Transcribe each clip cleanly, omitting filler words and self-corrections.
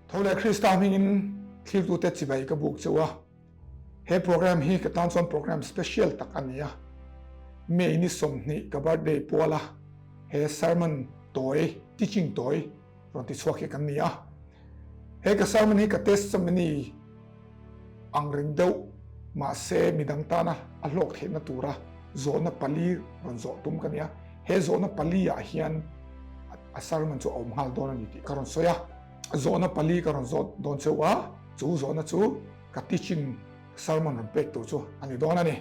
Tho leh Krista hmingin thlirtute chibai ka buk cheu a. He program hi ka tan chuan program special tak a ni a. May ni 20 ka birthday puala he sermon tawi, teaching tawi rawn ti chhuak hi kan ni a. He ka sermon hi ka testimony ang reng deuh mahse midang tana a hlawk theihna tura zawhna pali rawn zawh tum ka ni a. He zawhna pali ah hian a sermon chu a awm nghal dawn a ni tih ka rawn sawi a. Zawhna pali ka rawn zawt dawn cheu a, chu zawhna chu ka teaching sermon rawn pek tur chu a ni dawn a ni.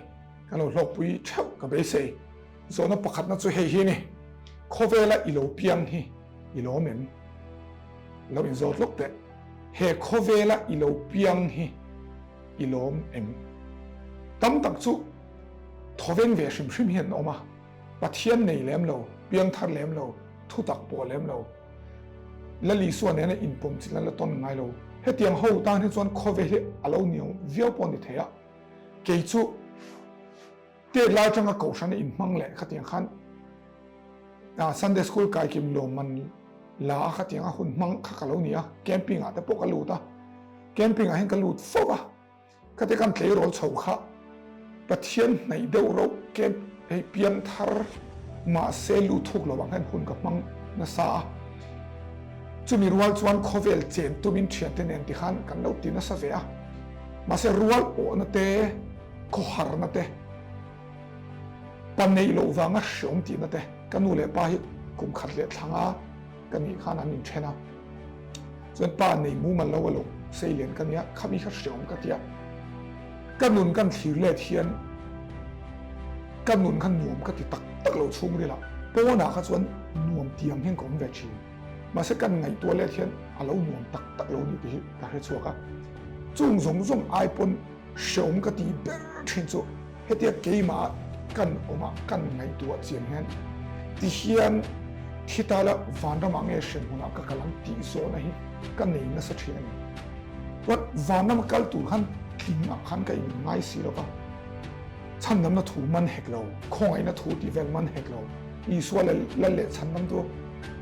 Ka lo hlawkpui theuh ka beisei. Zawhna pakhatna chu hei hi a ni, Khawvela i lo piang hi i lawm em? Lo inzawt lawk teh. He khawvela i lo piang hi i lawm em? Tam tak chu thawveng ve hrim hrim hian an awm a, Pathian nei lem lo, piangthar lem lo, thutak pawh lem lo, Lal Isua nena inpawm chilh an la tawn ngai lo. Hetiang ho tan hi chuan khawvel hi a lo niang viau pawh a ni thei a, kei chu tet lai atanga kohhran a inhmang leh khatiang khan Sunday School kaikim lawmman la a khatiang a hun hmang kha ka lo ni a, camping ah te pawh ka lut a, camping ah hian ka lut fo va. Khati kan tleirawl chho kha Pathian hnaih deuh rauh camp hei piangthar mahse lu thuk lo ang hian hun ka hmang nasa a. Chumi rual chuan khawvel chen tumin thiante nen tikhan kan lo ti nasa ve a. Mahse rual awhna te, khawharna te, pa neih loh vanga hreawm tihna te, ka nu leh pa hi kum khat leh thlanga ka nih khan an inthen a. Chuan pa nei mumal lo a lo sei len ka nia, khami kha hreawm ka tia. Ka nun kan thlir let hian ka nun kha nuam ka ti tak tak lo chhungril a, pawnah kha chuan nuam tiang hian ka awm ve thin. Mahse kan ngaihtuah let hian a lo nuam tak tak lo ni tih hi ka hre chhuak a. Chung zawng zawng ai pawn hreawm ka ti ber thin chu Hetia keimah kan awm a, kan ngaihtuah chian hian ti hian thi ta la vanramah nge hremhmunah ka kal ang tih zawhna hi ka nei nasa thin a ni. Chuan vanrama kal tur khan tlingah khan ka in ngai si lo va, chhandamna thu man hek lo, khawngaihna thu tih vel man hek lo, Isua leh Lal leh chhandamtu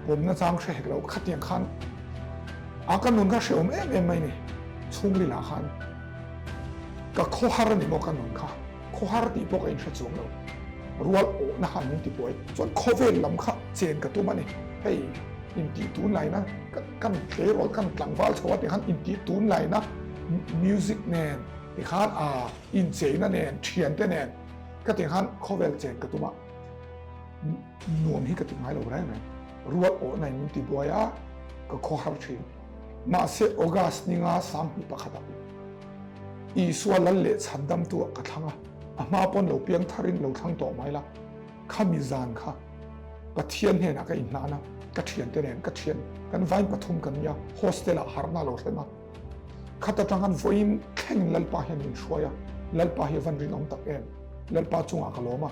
pawmna chang hre hek lo, khatiang khan a ka nun kha hrehawm em em mai ni chhungrilah khan. Ka khawhar a ni maw ka nun kha? Khawhar tih pawh ka inhre chuang lo. Rual awhna han min tibuai chuan khawvel lam kha chen ka tum a ni. Hei intih tunlaina kan tleirawl kan tlangval chho a tih khan intih tunlaina music nen tikhan aa incheina nen thiante nen ka tih khan khawvel chen ka tum a. Nuam hi ka ti ngai lo reng reng. Rual awhna in min tibuai a, ka khawhar thin. Mahse August ni nga 21 ah Isua lal leh chhandamtu ah ka thlang a, a hma pawn lo piang thar in lo thlang tawh mai la, khami zan kha Pathian hnenah ka inhlan a, ka thiante nen ka thian kan vain pathum kan nia, hostel ah harhna a lo thleng a, khat atang khan vawiin thlengin Lalpa hian min hruai a, Lalpa hi a van rinawm tak em, Lalpa chungah ka lawm a.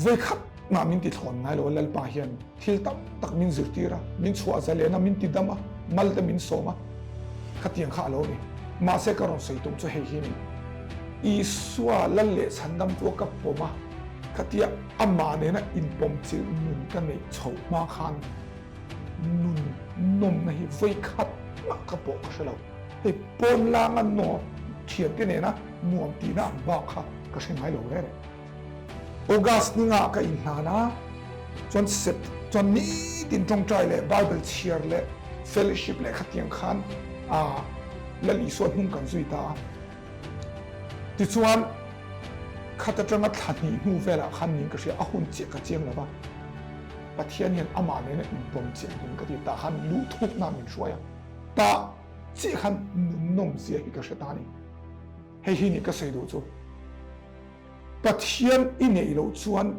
Vawikhat mah min ti thlawn ngai lo a, Lalpa hian thil tam tak min zirtir a, min chhuah zalen a, min ti dam a, mal te min sawm a, khatiang kha a lo ni. Mahse ka rawn sawi tum chu hei hi ni, Isua Lal leh Chhandamtu a ka pawm a, khatia amah nena inpawm chilh nun ka neih chhoh hma khan nun nawmna hi vawikhat mah ka pawh ka hre lo. Hei pawn langa nuam thiante nena nuam tihna ang bak kha ka hre ngai lo reng. August ni nga ka inhlan a, chuan Sept chuan nitin tawngtai leh Bible chhiar leh fellowship leh khatiang khan a Lal Isua hnung kan zui ta a. Tichuan khat atanga thla hnih hnu velah khan ning ka hria, a hun chiah ka chiang lova, Pathian hian amah nena inpawm chiah nun ka ti tah khan luhthukna min hruai a, tah chiah khan nun nawm zia hi ka hre ta a ni. Hei hi nih ka sawi duh chu. Pathian i neih loh chuan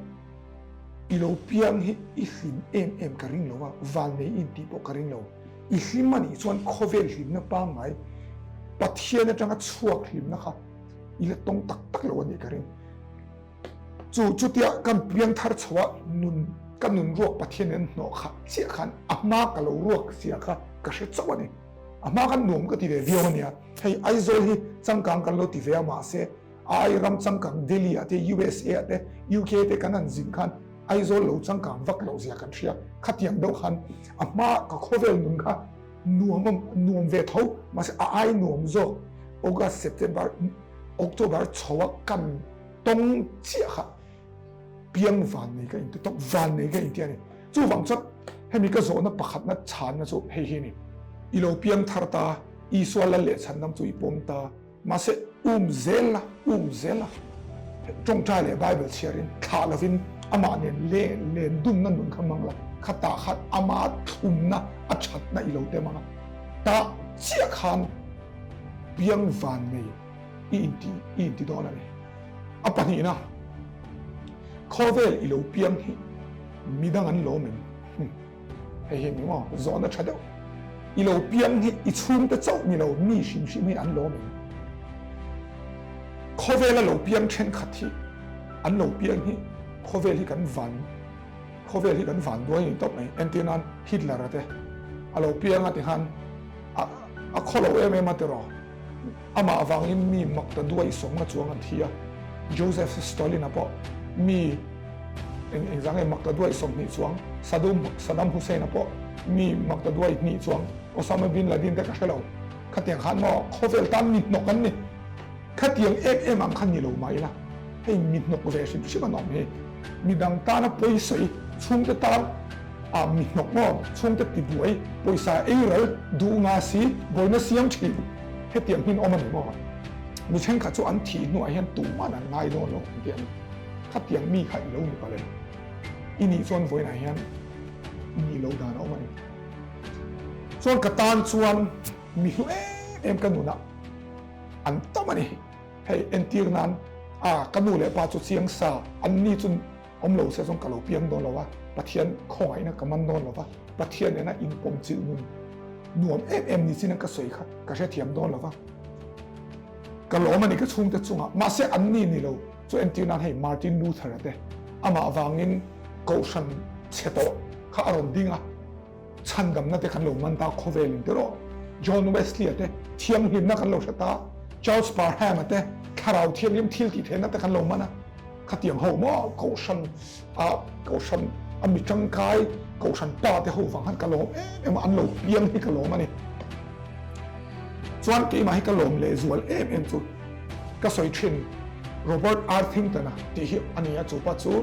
i lo piang hi i hlim em em ka ring lo a, val nei in tih pawh ka ring lo. I hlim a nih chuan khawvel hlimna pangngai Pathian atanga chhuak hlimna kha i la tawng tak tak lo a nih ka ring. Chu chutia kan piang thar chho a nun ka nun ruak Pathian in an hnawh kha chiah khan a hma ka lo ruak zia kha ka hre chauh a ni. A hma khan nuam ka ti ve viau a nia. Hei Aizawl hi changkang kan lo ti ve a mahse Ai ram changkang Delhi ah te USA ah te UK te kan han zin khan Aizawl lo changkang vak loh zia kan hria. Khatiang deuh khan a hma ka khawvel nun kha Nuam a nuam ve tho, mahse a ai nuam zawk August, September, October chho a kan tawng chiah kha piang van nei ka inti tawp, van nei ka inti a ni. Chuvang chuan hemi ka zawhna pakhatna chhanna chu hei hi a ni. I lo piang thar ta, Isua lal leh chhandam chu i pawm ta. Mahse, um zel la, um zel la. Tawngtai leh Bible chhiarin thlah lovin amah nen len len dumna nun kha hmang la, khatah khan ama thlumna a thatna i lo tem ang a, tah chiah khan piang van nei i inti i inti dawn a ni. A pahnihna, khawvel i lo piang hi midang an lawm em? Hei hi ni maw zawhna tha deuh. I lo piang hi i chhungte chauh ni lo mi hrim hrim hi an lawm em? Khawvela lo piang thenkhat hi an lo piang hi khawvel hi kan van khawvel hi kan van duai ni tawp mai. Entir nan Hitler a te a lo piang a ti khan a a khaw lo em em a tiraw. Amah avangin mi mak ta duai sawmna chuang an thi a, Joseph Stalin-a pawh mi eng eng zang nge mak ta duai 20 chuang, Saddam Saddam Hussein-a pawh mi mak ta duai hnih chuang, Osama bin Laden te ka hre lo. Khatiang khan maw khawvel tan mi hnawk an ni. Khatiang em em ang kha ni lo mah ila, hei mi hnawk ve hrim hrim an awm hi. Midang tana pawisawi chhungte tan a mi hnawk maw chhungte tibuai pawisa ei ral duh nga si buaina siam thin. Hetiang hmin awm a ni maw? Mi thenkhat chu an thih hnuah hian tuman an ngai dawn lo ang tih a ni. Khatiang mi kha i lo ni palh em? I nih chuan vawiinah hian nih lo dan a awm a ni. Chuan ka tan chuan mi hlu em em ka nunah an tam a ni. Hei entir nan a ka nu leh pa chu chiang sa an ni chu Awm lo se chuan ka lo piang dawn lo a, Pathian khawngaihna ka man dawn lo va, Pathian nena inpawm chilh nun nuam em em ni chin ka sawi kha ka hrethiam dawn lo va. Ka lawm a ni ka chhungte chungah, mahse an ni ni lo chu entir nan hei Martin Luther-a te amah vangin kohhran chhe tawh kha a rawn ding a, chhandamna te kan lo man ta khawvelin tiraw, John Wesley-a te thianghlimna kan lo hre ta, Charles Parham-a te thlarau thianghlim thil tih theihna te kan lo man a. Khatiang ho maw Kohhran ah Kohhran a mi tangkai Kohhran pa te ho vang khan ka lawm em em a, an lo piang hi ka lawm a ni. Chuan keimah hi ka lawm leh zual em em chu ka sawi thin Robert Arthington-a tih hi a ni a, chu pa chu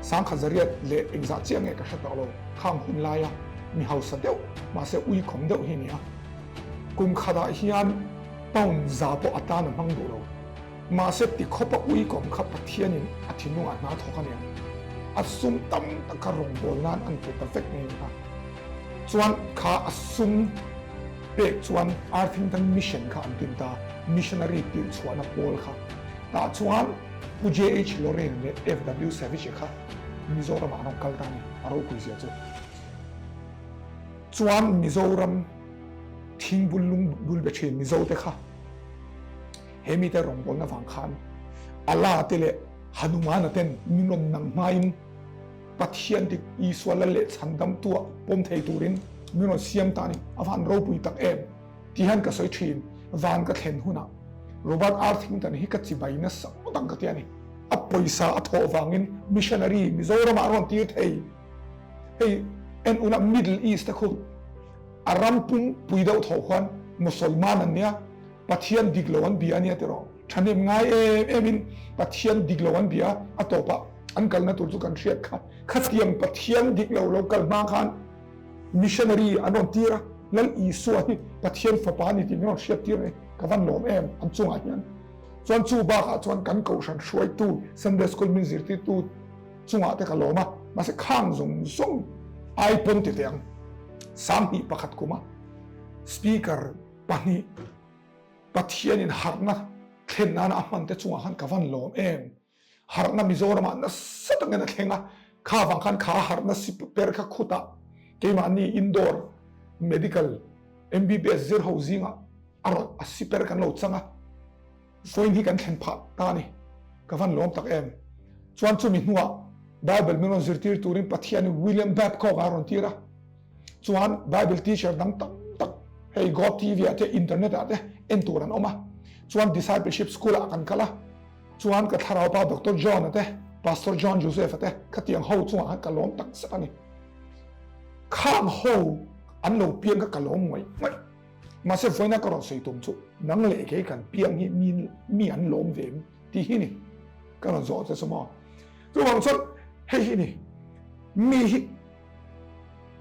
sangkhat zariat leh engzah chiah nge ka hre tawh lo, khang hun laia mi hausa deuh mahse uikhawm deuh hi a ni a, kum khatah hian pound za pawh a tan a hmang duh lo. Mahse ti khawpa uikawm kha Pathianin a thinlungah hna thawk a nia. A sum tam tak kha rawngbâwl nan an pe ta vek ngei kha. Chuan kha a sum pek chuan Arthington Mission kha an tin ta, missionary tirh chhuahna pawl kha. Tah chuan Pu JH Lorraine leh FW Savage kha Mizoramah an rawn kal ta a ni, a ropui zia chu. Chuan Mizoram thingbul lung bul be thin Mizote kha. He mite rawngbawlna vang khan Allah te leh Hanumana ten min rawn nang hmain Pathian dik Isua lal leh chhandamtua pawm thei turin min rawn siam ta a ni. A van ropui tak em? Ti hian ka sawi thin. Van ka thlen hunah Robert Arthington hi ka chibai nasa ngawt ang ka ti a ni. A pawisa a thawh vangin missionary Mizoramah a rawn tir thei. Hei en ula Middle East te khu a ram pum pui deuh thawh khuan Mosolman an nia. Pathian dik lo an bia a nia tiraw? Thahnem ngai em em in Pathian dik lo an bia a tawpah an kalna tur chu kan hriat kha. Khatiang Pathian dik lo lo kal hma khan missionary an rawn tir a, Lal Isua hi Pathian fapa a ni tih min rawn hriat tir a ni. Ka van lawm em an chungah hian. Chuan chu bakah chuan kan kohhran hruaitu Sunday school min zirtirtu chungah te ka lawm a, mahse khang zawng zawng ai pawn ti teh ang. 21 kuma speaker 2, Pathianin harhna thlen nana a hmante chungah khan ka van lawm em? Harhna Mizoramah nasa takin a thleng a, kha vang khan kha harhna siper kha khutah keimahni indoor medical MBBS zir ho zingah a rawn a siper kan lo chang a, vawiin hi kan thlen phah ta a ni. Ka van lawm tak em? Chuan chumi hnuah Bible min rawn zirtir turin Pathianin William Babcock a rawn tir a. Chuan Bible teacher dang tam tak hei God TV ah te internet ah te en tur an awm a. Chuan discipleship school ah kan kal a. Chuan ka thlarau pa Doctor John a te, Pastor John Joseph a te khatiang ho chungah khan ka lawm tak zet a ni. Khang ho. An lo piang kha ka lawm ngawih ngawih. Mahse vawiina ka rawn sawi tum chu nang leh kei kan piang hi mi mi an lawm ve em tih hi ni ka rawn zawh che chu maw. Chuvang chuan hei hi ni mi hi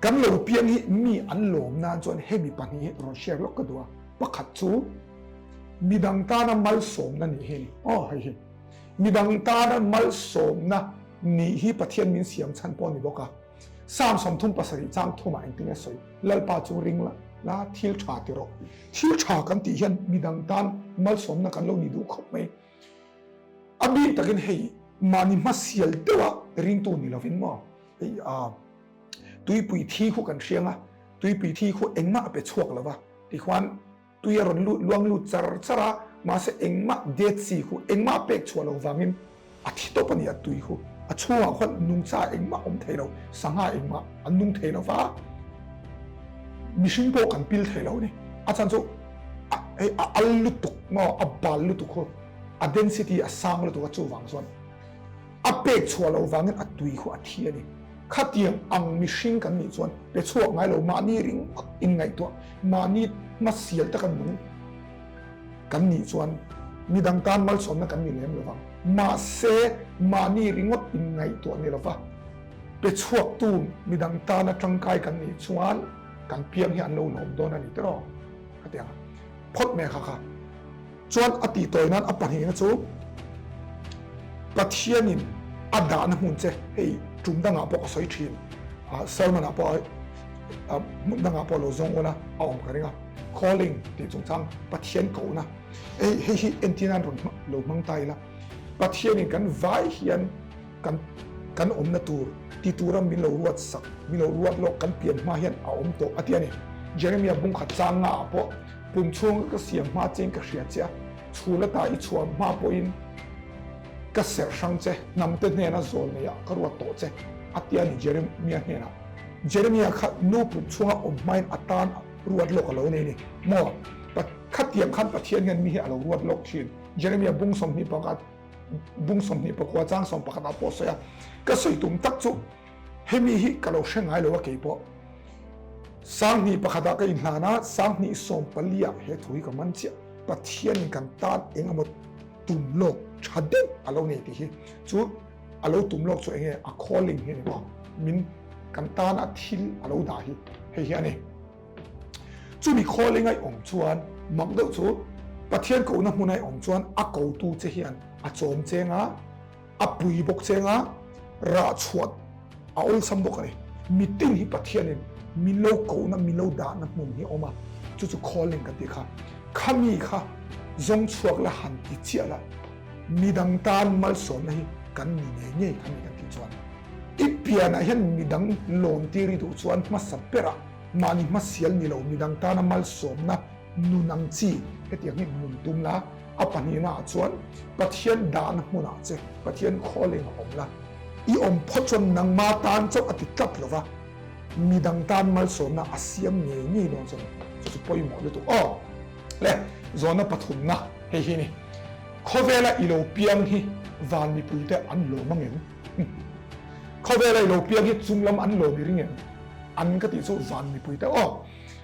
kan lo piang hi mi an lawm nan chuan hemi pahnih hi rawn share lawk ka duh a. Pakhat chu midang tana malsawmna nih hi ni. Aw hei hi midang tana malsawmna nih hi Pathian min siam chhan pawh a ni bawk a. Psalm 37 chang thumah engtin nge sawi? Lalpa chu ring la, la thil tha ti rawh. Thil tha kan tih hian midang tan malsawmna kan lo ni duh khawp mai. A bik takin hei mahni hmasial deuha ringtu ni lovin maw hei a tuipui thi khu kan hriang a, tuipui thi khu engmah a pe chhuak lova tikhuan Tui a rawn lut luang lut char char a, mahse engmah Dead Sea khu engmah pek chhuah lo vangin a thi tawp a ni a, tui khu a chhungah khuan nungcha engmah awm thei lo, sangha engmah an nung thei lo va, mihring pawh kan pil thei lo a ni. A chhan chu a hei a al lutuk maw, a bal lutuk khu a density a sang lutuk a, chuvang chuan a pek chhuah lo vangin a tui khu a thi a ni. Khatiang ang mihring kan nih chuan pe chhuak ngai lo, mahni ringawt inngaihtuah, mahni hmasial taka nung kan nih chuan midang tan malsawmna kan ni lem lovang. Mahse, mahni ringawt inngaihtuah ni lova pe chhuaktu midang tana tangkai kan nih chuan kan piang hi an lo lawm dawn a ni tiraw? Khatiang a phawt mai kha kha. Chuan a tih tawi nan a pahnihna chu Pathianin a dahna hmun che hei tum dangah pawh ka sawi thin sermon ah pawh hmun dangah pawh lo zawng ula a awm ka ring a calling tih chungchang Pathian kohna hei hei hi entir nan rawn lo hmang ta ila Pathianin kan vai hian kan kan awmna tur ti tura min lo ruat sak, min lo ruat lawk kan pian hma hian a awm tawh a ti a ni. Jeremia bungkhat chang nga ah pawh pum chhunga ka siam hma chein ka hria che a, chhul ata i chhuah hma pawhin ka serh hrang che, hnamte hnena zawl neiah ka ruat tawh che a ti a ni Jeremia hnenah. Jeremia kha nu pum chhunga awm hmain a tan ruat lawk a lo nei a ni. Maw? Khatiang khan Pathian hian mi hi a lo ruat lawk thin. Jeremia bung 21. Bung 24 chang 11 ah pawh sawi a, ka sawi tum tak chu hemi hi ka lo hre ngai lo a keipawh 1001 ah ka inhlan a, 1014 ah he thu hi ka man chiah, Pathian in kan tan eng emaw tum lawk tha deuh a lo nei tih hi chu a lo tum lawk chu enge a calling hi a ni maw min kan tan a thil a lo dah hi hei hi a ni. Chumi calling a i awm chuan mak deuh chu Pathian kohna hmun a i awm chuan a kotu che hian a chawm cheng a, a pui bawk cheng a, rah chhuat a awlsam bawk a ni. Mitin hi Pathianin min lo kohna, min lo dahna hmun hi a awm a, chu chu calling kan tih kha. Khami kha zawng chhuak la han ti chiah la, midang tan malsawmna hi kan ni ngei ngei khami kan tih chuan. I pianah hian midang lawm tir i duh chuan hmasa berah Mahni hmasial ni lo midang tana malsawmna nun ang chi hetiang hi nun tum la, a pahnihna ah chuan Pathian dahna hmunah che Pathian calling a awm la, i awm phawt chuan nangma tan chauh a ti tlat lo va, midang tan malsawmna a siam ngei ngei dawn chuan chu chu pawimawh lutuk aw. Le zawhna pathumna hei hi ni, khawvela i lo piang hi van mipuite an lawm ang em? Khawvela i lo piang hi chunglam an lawm i ring em? An ka tih chu van mipui te aw.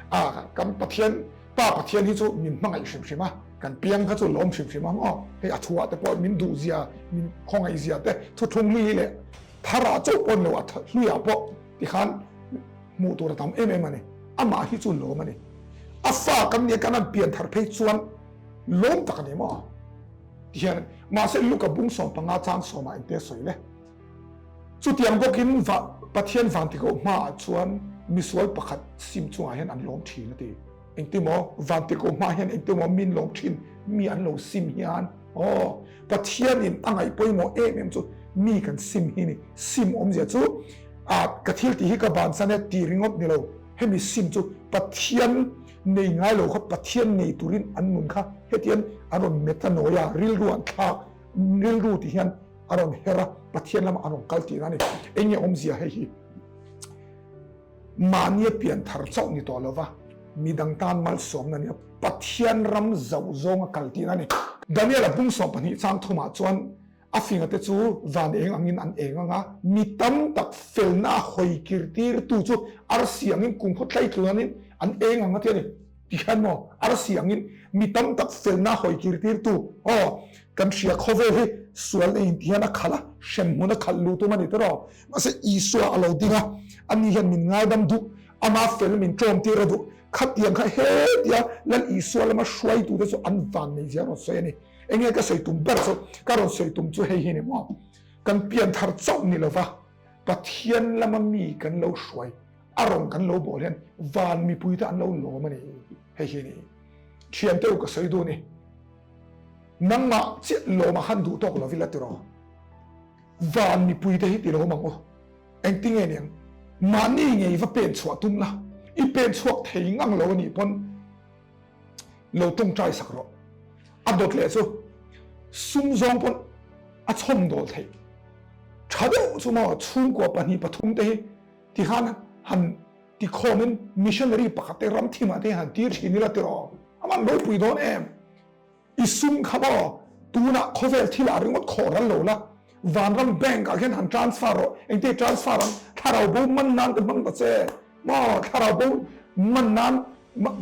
A kan Pathian Pa Pathian hi chu min hmangaih hrim hrim a, kan piang kha chu lawm hrim hrim ang aw. Hei a thuah te pawh min duh zia, min khawngaih zia te thuthlung hlui leh tharah chauh pawh ni lo a hluiah pawh tikhan hmuh tur a tam em em a ni. Amah hi chu lawm a ni. A fa kan nia kan han pian thar phei chuan lawm tak a ni maw? Tihian mahse Luka bung 15 chang sawmah engte sawi le? Chutiang bawkin va Pathian vantikawh hmaah chuan misual pakhat sim chungah hian an lawm thin a ti. Engtimaw vantikawh hmaah hian engtimaw min lawm thin mi an lo sim hian aw Pathianin a ngaih pawimawh em em chu mi kan sim hi ni. Sim awmzia chu ah ka thil tih hi ka bansan e ti ringawt ni lo. Hemi sim chu Pathian nei ngai lo kha Pathian nei turin an nun kha hetiang an rawn met a nawi a rilru an thlak rilru ti hian a rawn her a, Pathian lamah a rawn kal tihna a ni. Eng nge awmzia hei hi? Mahnia pian thar chauh ni tawh lova, midang tan malsawmna nia Pathian ram zauh zawnga kal tihna a ni. Daniel-a bung 12 chang thumah chuan. A finga te chu van eng angin an eng ang a, mi tam tak felna a hawi kir tirtu chu arsi angin kumkhaw tlaitluanin an eng ang a ti a ni. Ti hian maw arsi angin mi tam tak felna a hawi kir tirtu aw kan hria khawvel hi sual neiin ti hian a khalh a, hremhmun a khalh luh tum a ni tawh. Mahse Isua a lo ding a, ani hian min ngaidam duh, ama fel min tlawm tir a duh. Khatiang kha hetia Lal Isua lama hruaitute chu an vannei zia rawn sawi a ni. Enge ka sawi tum ber chu, ka rawn sawi tum chu hei hi ni maw, kan pian thar chauh ni lova Pathian lama mi kan lo hruai, a rawn kan lo bawl hian van mipuite an lo lawm a ni, hei hi ni. Thiante u ka sawi dun i, nangmah chiah lawm a han duh tawk lovila tiraw, van mipuite hi ti lawm ang u, engtinge niang, mahni ngei va pen chhuah tum la, i pen chhuak thei ngang lo a nih pawn, Lo tawngtai sak rawh. A dawt leh chu sum zawng pawn a chhawm dawl theih. Tha deuh chu maw chhungkua pahnih pathum te hi tikhan han tikhawmin missionary pakhat te ram thimah te han tir thin ila tiraw a man ropui dawn em. I sum kha maw tunah khawvel thil ah ringawt khawh ral lo la, vanram bank ah khian han transfer rawh, engte transfer ang, thlarau bo man nan te hmang ta che maw, thlarau bo man nan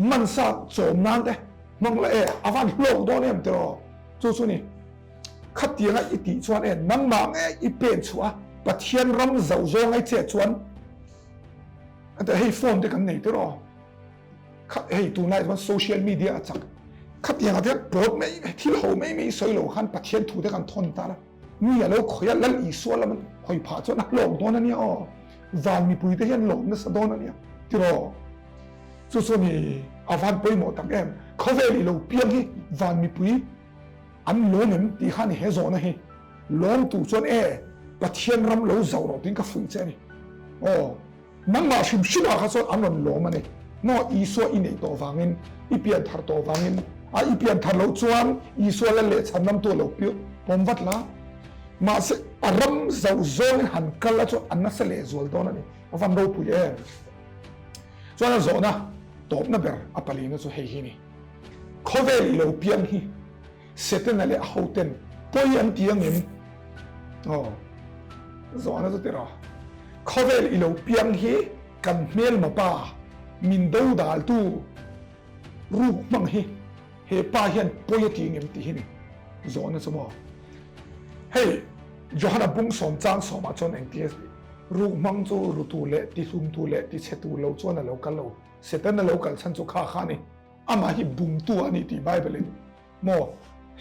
man sa chawm nan te hmang la e, a van hlawk dawn em tiraw, chu chu ni khatianga i tih chuan e nangmah nge i pen chhuah a, Pathian ram zauh zawng ai che chuan hei phone te kan nei tiraw. Kha hei tunlai chuan social media a chak. Khatiang ah te pawt mai mai thil ho mai mai sawi lo khan Pathian thu te kan thawn ta la. Mi a lo khawi a Lal Isua lam hawi phah chuan a hlawk dawn a nia aw. Van mipui te hian lawm nasa dawn a nia tiraw. Chu chu ni a van pawimawh tak em. Khawvel i lo piang hi van mipui an lawm em tih kha ni he zawhna hi. Lawm tur chuan e Pathian ram lo zauh rawh tiin ka fuih che a ni aw. Nangmah hrim hrimah kha chuan an rawn lawm a ni. Maw Isua i neih tawh vangin, i pian thar tawh vangin, a i pian thar loh chuan Isua lal leh chhan lamtu a lo pawm vat la. Mahse a ram zauh zawngin han kal la chuan a nasa lehzual dawn a ni. A van ropui em! Chuan a zawhna tawpna ber a palina chu hei hi ni. Khawvel i lo piang hi Setana leh a hoten pawi an ti ang em? Aw, zawhna chu tiraw. Khawvel i lo piang hi kan hmelma pa min do daltu ruk hmang hi he pa hian pawi a ti ang em tih hi ni zawhna chu maw. Hei Johana bung sawm chang sawmah chuan engti a ti? Ruk hmang chu rutu leh tihlumtu leh tichhetu lo chuan a lo kal lo. Setana lo kal chhan chu kha kha a ni. Amah hi bumtu a ni tih Bible in maw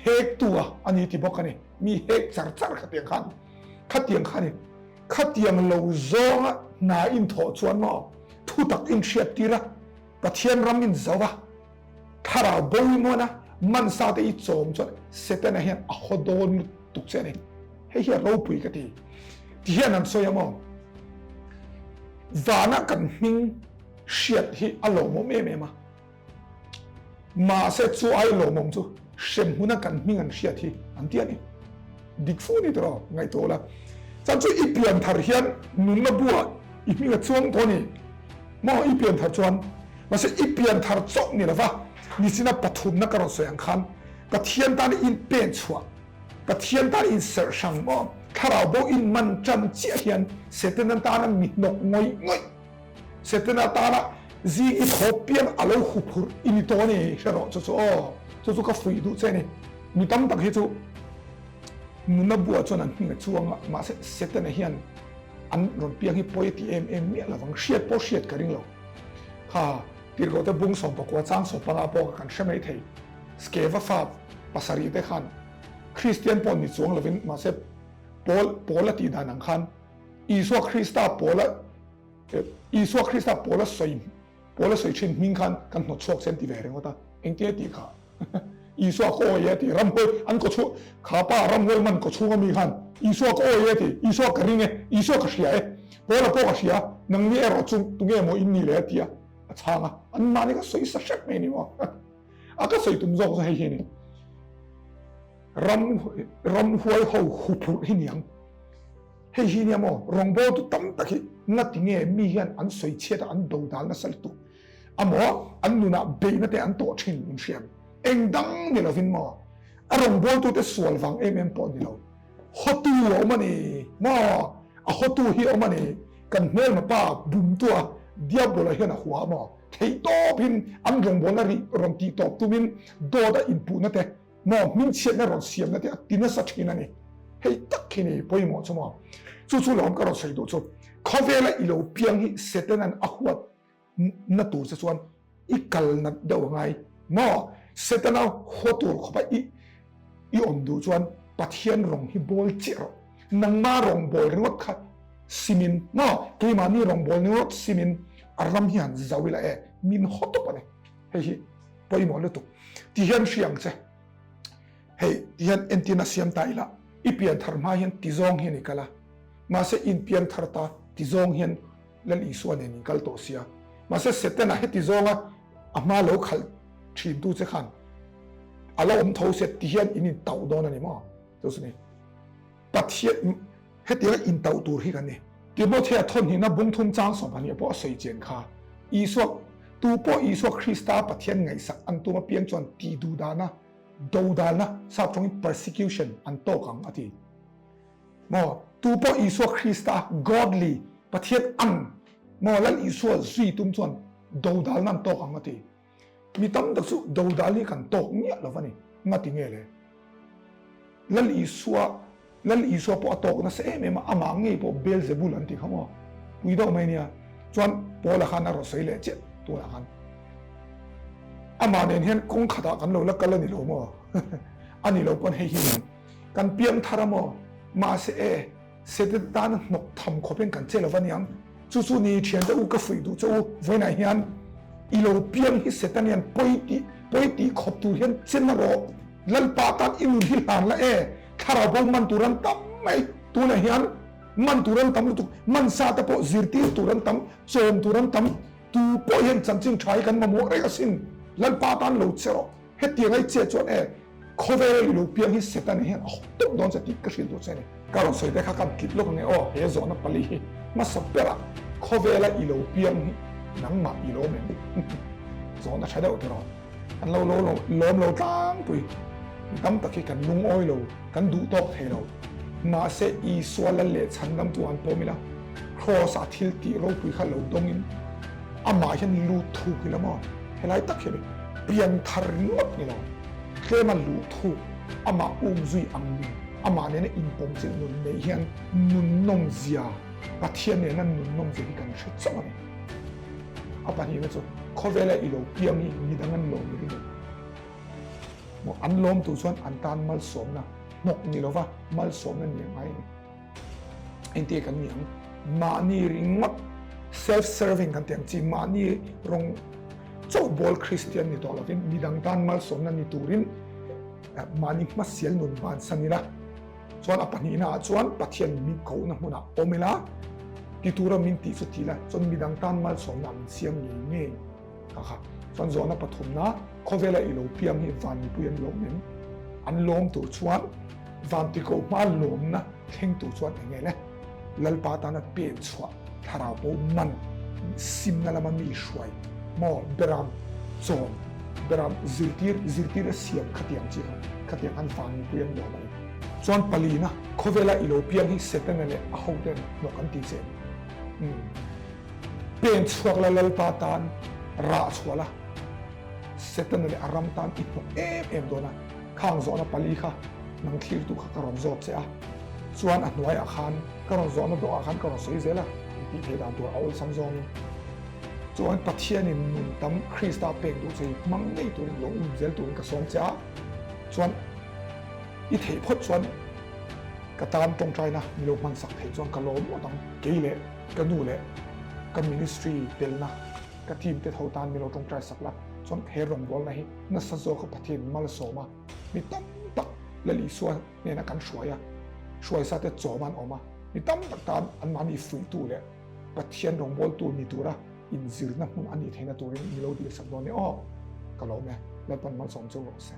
hektu a a ni ti bawk a ni. Mi hek char char khatiang khan khatiang kha ni. Khatiang lo zawnga hna in thawh chuan maw thutak in hriat tir a, Pathian ram in zo a, thlarau bo i muan a, mansa te i chawm chuan Setana hian a haw dawn lutuk che a ni. Hei hi a ropui ka ti. Ti hian an sawi a maw vana kan hming hriat hi a lawmawm em em a, mahse chu ai lawmawm chu hrem hmuna kan hming an hriat hi an ti a ni. Dik fu ni tawh ngaihtuah ula. Chuan chu i pian thar hian nunna buah i hming a chuang tawh a ni. Maw i pian thar chuan mahse i pian thar chauh ni lova nichina pathumna ka rawn sawi ang khan Pathian tan i inpen chhuah Pathian tan inserh hrang maw thlarau bo inman tan chiah hian Setana tana mi hnawk ngawih ngawih Setana tana zing i thaw piang a lo huphurh i ni tawh a ni, hre rawh chu chu aw, chu chu ka fuih duh che a ni. Mi tam tak hi chu nuna buah chuan an hming a chuang a, mahse Setana hian an rawn piang hi pawi a ti em em miah lovang, hriat pawh hriat ka ring lo. Kha Tirhkohte bung 14 chang 15 pawh kan hre mai thei, Skeva fa pasarih te khan Kristian pawh ni chuang lovin mahse Paul Paul a tih dan ang khan Isua Krista Paula Isua Krista Paula sawi Paula sawi thin hming khan kan hnawt chhuak che an ti ve ringawt a, engtin a tih kha? Isua ka awi e a ti, ramhuai an kaw chhuak kha pa ramhuai man kaw chhunga mi khan Isua ka awi e a ti, Isua ka ring e, Isua ka hria e, Paula pawh ka hria, nangni erawh chu tunge maw in ni le a ti a, a chhang a, an mahni kha sawi sa hrep mai a ni maw? A ka sawi tum zawk chu hei hi a ni. Ram ramhuai ho huphurh hi niang. Hei hi nia maw, rawngbawltu tam tak hi ngati nge mi hian an sawi chhiat a an do dal nasa lutuk a maw, an nunah beihna te an tawh thin in hriam. Eng dang ni lovin maw, a rawngbawltute sual vang em em pawh ni lo. Hotu a awm a ni maw? A hotu hi a awm a ni. Kan hmelma pa bumtua Diabola hian a hua maw? Theihtawpin an rawngbawlna rih rawn tihtawp tumin dawt a inpuhna te maw hmingchhiatna rawn siamna te a ti nasa thin a ni. Hei tak hi ni pawimawh chu maw? Chu chu lawm ka rawn sawi duh chu. Khawvela i lo piang hi Setanan a huat na tur che chuan i kal nat deuh a ngai maw? Setana hua tur khawpa i i awm duh chuan Pathian rawng hi bawl chiah rawh. Nangma rawng bawl ringawt kha simin maw? Keimahni rawng bawl ringawt simin a ram hi han zau ila e, min haw tawp a ni. Hei hi pawimawh lutuk. Ti hian hria ang che. Hei ti hian entirna siam ta ila, i pian thar hma hian ti zawng hian i kal a, mahse in pian thar ta ti zawng hian Lal Isua nen in kal tawh sia. Mahse Setana heti zawnga a hma lo khalh thin tu che khan a la awm tho sia ti hian in intauh dawn a ni maw? Chu chu ni. Pathian hetianga intauh tur hi kan ni. Timothea thawnhnihna bungthum chang 12 pawh a sawi chian kha. Isua, tu pawh Isua Krista Pathian ngaihsak an tum apiang chuan tih duh dana, do dana, sap tawngin persecution an tawk ang a ti. Maw, tu pawh Isua Krista, godly, Pathian ang, maw, Lal Isua zui tum chuan dodalna an tawk ang a ti. Mi tam tak chu dodal hi kan tawk miah lo va ni. Ngati nge le? Lal Isua, Lal Isua pawh a tawk nasa em em a, amah ngei pawh Beelzebul an ti kha maw? Pui deuh mai nia. Chuan Paula khan a rawn sawi leh chiah tunah khan. Amah nen hian kawng khatah kan lo la kal a ni lo maw? A ni lo pawn hei hi ni. Kan piang thar a maw? Mahse e, Satan tana hnawk tham khawpin kan che lo va niang. Chu chu ni thiante u ka fuih duh che u, vawiinah hian i lo piang hi Satan hian pawi tih pawi tih khawp tur hian che na rawh. Lalpa tan i nun hi hlan la e, thlarau bo man tur an tam mai. Tunah hian man tur an tam lutuk, man sa te pawh zirtir tur an tam, chawm tur an tam. Tu pawh hian chanchin tha hi kan mamawh reng asin. Lalpa tan lo che rawh. Hetiang ai chiah chuan e, khawvel i lo piang hi Setana hian a hawk tawp dawn che tih ka hrilh duh che a ni. Ka rawn sawi te kha kan tlip lawk ange aw, he zawhna pali hi hmasa berah khawvela i lo piang hi nangmah i lawm em? Zawhna tha deuh tiraw? Kan lo lo lawm lo tlangpui. Mi tam tak hi kan lungawi lo, kan duh tawk thei lo. Mahse Isua lal leh chhandamtu an pawm ila, Kraws ah thil tih ropui kha lo dawngin amah hian lut thuk ila maw? Helai tak hian pian thar ringawt ni lo, tlema luh thuk, amah um zui ang nun, amah nena inpawm chilh nun neih hian nunnawm zia, Pathian nena nunnawm zia hi kan hre chauh a ni. A pahnihna chu khawvela i lo piang hi midang an lawm i ring em? Maw an lawm tur chuan an tan malsawmna hnawk ni lova malsawmna ni a ngai a ni. Engtia kan ni ang? Mahni ringawt self serving kan tih ang chi mahni rawng chauh bawl Kristian ni tawh lovin midang tan malsawmna ni turin mahni hmasial nun bansan ila chuan a pahnihna ah chuan Pathian min kohna hmunah awm ila ti tura min tih chu ti ila chuan midang tan malsawmna min siam ngei ngei kha kha chuan zawhna pathumna khawvela i lo piang hi van mipui an lawm em? An lawm tur chuan Van ti ko hma lawmna thleng tur chuan eng nge le? Lalpa tana pen chhuah thlarau pawh man simna lama mi hruai maw beram chawm beram zirtir zirtir a siam khatiang chi kha khatiang khan van mipui an lawm a ni. Chuan palina khawvela i lo piang hi Setana leh a hoten hnawk an ti che em? Pen chhuak la Lalpa tan rah chhuah la Setana leh a ram tan i hnawk em em dawn a. Khang zawhna pali kha nang thlirtu kha ka rawn zawt che a, chuan a hnuaiah khan ka rawn zawhna dawhah khan ka rawn sawi zel a, in tih theih dan tur a awlsam zawngin. Chuan Pathianin nun tam Krista pek duh che hi hmang ngei turin lo um zel turin ka sawm che a, chuan i theih phawt chuan ka tan tawngtaina mi lo hmansak theih chuan ka lawm ngawt ang, kei leh ka nu leh ka ministry telna ka team te tho tan mi lo tawngtai sak la, chuan he rawngbawlna hi nasa zawka Pathian malsawm a, mi tam tak Lal Isua hnena kan hruai a, hruaisa te chawm an awm a, mi tam tak tan anmahni fuihtu leh Pathian rawngbawltu ni tura inzirna hmun a nih theihna turin mi lo dilsak dawn e aw, ka lawm e, Lalpan malsawm chu rawh se.